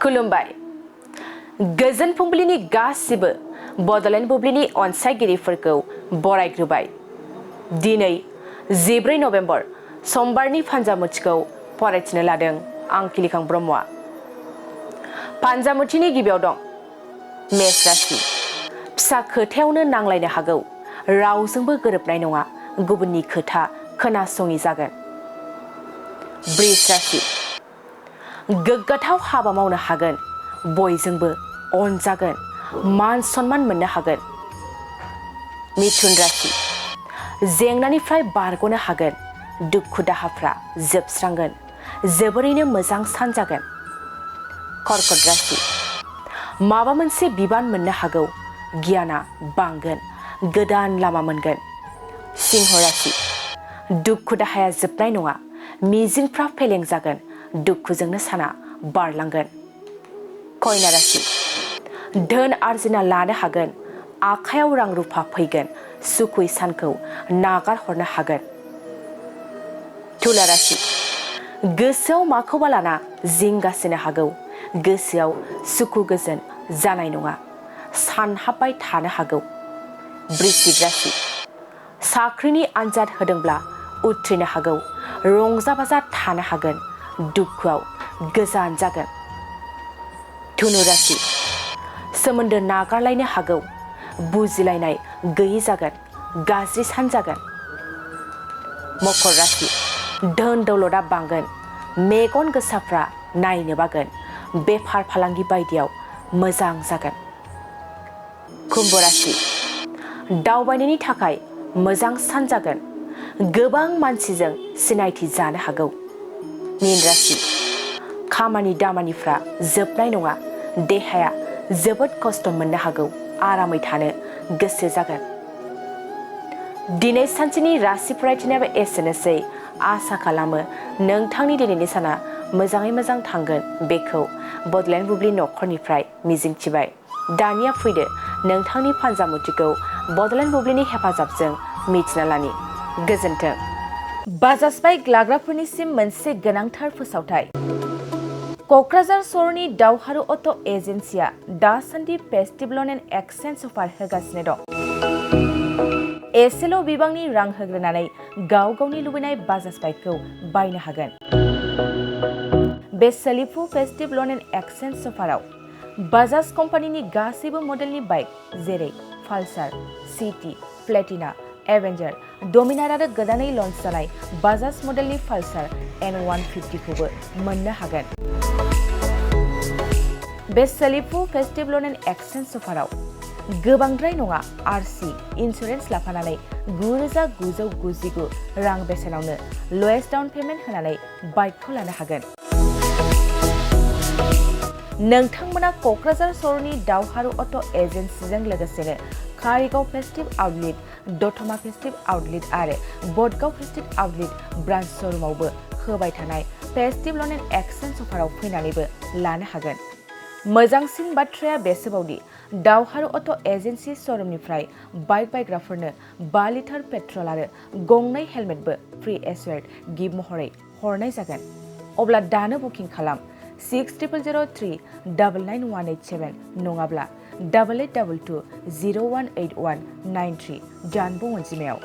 खुलुमबाय गोजोन फुंबिलिनि गासिबो बड'लेण्ड बुब्लिनि अनसायगिरिफोरखौ बरायग्रोबाय दिनै 14 नभेम्बर समबारनि फान्जामुथिखौ फरायथिनो लादों आं किलिखां ब्रह्मआ फान्जामुथिनि गिबियाव दं मेष राशि फिसा खोथायावनो नांलायनो हागौ रावजोंबो गोरोबनाय नङा गुबुननि खोथा खोनासङि जागोन वृष राशि गोग्गाथाव हाबा मावनो हागोन बयजोंबो अनजागोन मान सन्मान मोननो हागोन मिथुन राशि जेंनानिफ्राय बारग'नो हागोन दुखु दाहाफ्रा जोबस्रांगोन जोबोरैनो मोजां सान जागोन कर्कट राशि माबा मोनसे बिबान मोननो हागौ गियाना बांगोन गोदान लामा मोनगोन सिंह राशि दुखु दाहाया जोबनाय नङा मिजिंफ्रा फेलें जागोन दुखुजोंनो साना बारलांगोन कन्या राशि धोन आर्जिना लानो हागोन आखायाव रां रुफा फैगोन सुखुयै सानखौ नागार हरनो हागोन तुला राशि गोसोआव माखौबा लाना जिंगासिनो हागौ गोसोआव सुखु गोजोन जानाय नङा सानहाबबाय थानो हागौ वृश्चिक राशि साख्रिनि आनजाद होदोंब्ला उथ्रिनो हागौ रंजा बाजा थानो हागोन दुखुआव गोजान जागोन धनु राशि सोमोन्दो नागारलायनो हागौ बुजिलायनाय गैयै जागोन गाज्रि सान जागोन मकर राशि धोन दौलता बांगोन मेगन गोसाफ्रा नायनो बागोन बेफार फालांगि बायदियाव मोजां जागोन कुम्भ राशि दावबायनायनि थाखाय मोजां सान जागोन गोबां मानसिजों सिनायथि जानो हागौ मीन राशि खामानि दामानिफ्रा जोबनाय नङा देहाया जोबोद खस्थ' मोननो हागौ आरामै थानो गोसो जागोन दिनै सानसेनि राशि फरायथिनायाबो एसेनोसै आसा खालामो नोंथांनि दिनैनि साना मोजाङै मोजां थांगोन बेखौ बड'लेण्ड बुब्लि नखरनिफ्राय मिजिंथिबाय दानिया फैदो नोंथांनि फान्जामुथिखौ बड'लेण्ड बुब्लिनि हेफाजाबजों मिथिना लानि गोजोन्थों बाजाज बाइक लाग्राफोरनिसिम मोनसे गोनांथार फोसावथाय क'क्राझार सहरनि दावहारु अट' एजेन्सिया दासान्दि फेस्टिभ ल'न एन्ड एक्सचेन्ज अफार होगासिनो दं एसेल' बिबांनि रां होग्रोनानै गाव गावनि लुबैनाय बाजाज बाइकखौ बायनो हागोन बे सोलिफु फेस्टिभ ल'न एन्ड एक्सचेन्ज अफाराव बाजाज कम्पानिनि गासैबो मडेलनि बाइक जेरै पालसार सिटि प्लेटिना एवेन्जार डमिनार आरो गोदानै लन्च जानाय बाजाज मडेलनि पालसार N150 खौबो मोननो हागोन बे सोलिफु फेस्टिभ ल'न एन्ड एक्सचेन्ज अफाराव गोबांद्राय नङा आरसि इन्सुरेन्स लाफानानै 9,999 रां बेसेनावनो लवेस्ट डाउन पेमेन्ट होनानै बाइकखौ लानो हागोन नोंथांमोना क'क्राझार सहरनि दावहारु अट' एजेन्सिजों लोगोसेनो कारिगाव festive outlet Dotma festive outlet आरो बडगाव फेस्टिभ आउटलेट ब्रान्च श'रुमावबो होबाय थानाय फेस्टिभ ल'न एन्ड एक्सचेन्ज अफाराव फैनानैबो लानो हागोन मोजांसिन बाथ्राया बेसोबावदि दावहारु अट' एजेन्सि श'रुमनिफ्राय बाइक बायग्राफोरनो 5 लिटार पेट्रल आरो गंनै हेलमेटबो फ्रि एसुवेर्ड गिफ्ट महरै हरनाय जागोन अब्ला दानो बुकिं खालाम 6003991187 नङाब्ला 8822 018193 जानबुं अनजिमायाव